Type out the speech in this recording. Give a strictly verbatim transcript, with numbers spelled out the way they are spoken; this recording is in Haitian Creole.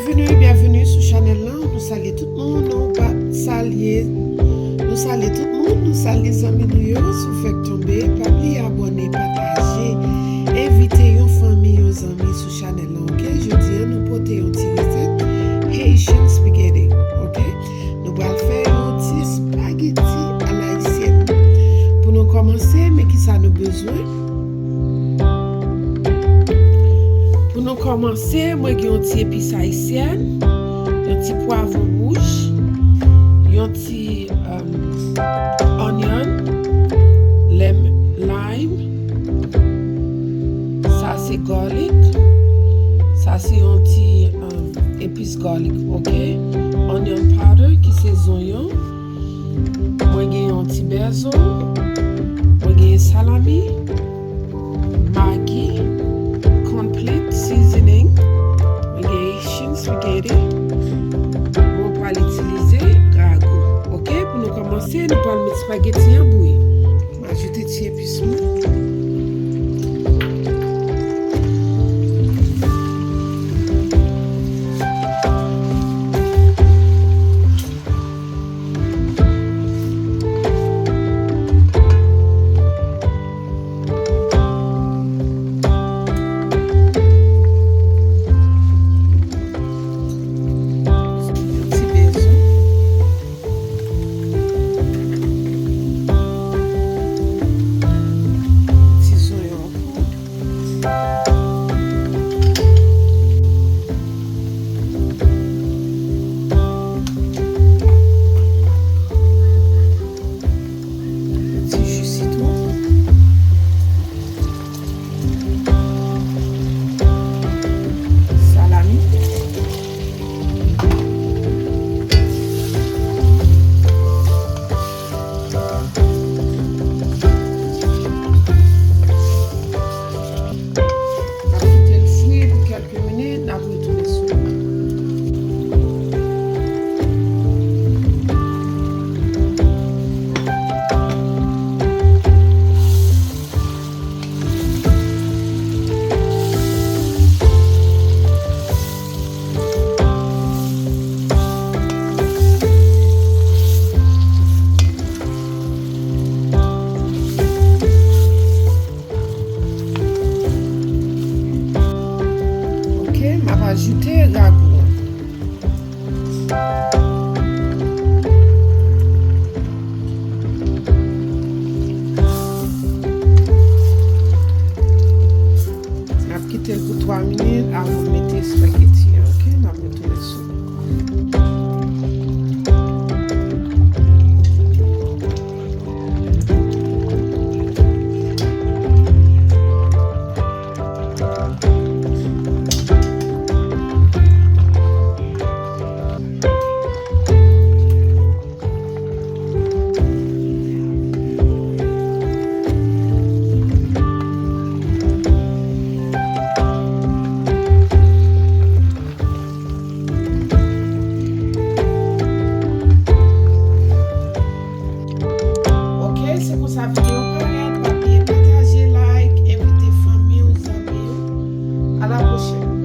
Byenveni, byenveni sou chanèl lan. Nou salye tout moun, nou pa salye, nou salye tout moun, nou salye zanmi nou yo. Si w fèk tonbe, pa bliye abòne, pataje, envite yon fanmi, yon zanmi sou chanèl lan, oke? Jodi a, nou pote yon ti resèt Haitian spaghetti, oke? Nou pral fè yon ti espageti a la ayisyèn. Pou nou kòmanse, men kisa nou bezwen. Pou nou kòmanse, mwen gen yon ti epis ayisyèn, yon ti pwavwon wouj, yon ti, um, onion, lèm, lime. Sa se garlic. Sa se yon ti, um, epis garlic, oke? Onion powder, ki se zonyon. Mwen gen yon ti bèzo. Mwen gen salami, Maggi, complete seasoning. Mwen gen Haitian spaghetti. Mwen pral itilize rago. Oke, pou nou kòmanse, nou pral met espageti an bouyi. M ajoute ti epis mwen. Ti bezwen. Ti zonyon an poud. Ti ji sitwon. Salami. N ap kite l fri pou kèlke minit, n ap retounen sou li. Oke, m ap ajoute rago an. M ap kite l pou twa minit avan m mete espageti an, oke? M ap retounen sou li. Oke, se konsa videyo parèt. Pa bliye pataje, like, envite fanmi w, zanmi w. A la pwochèn.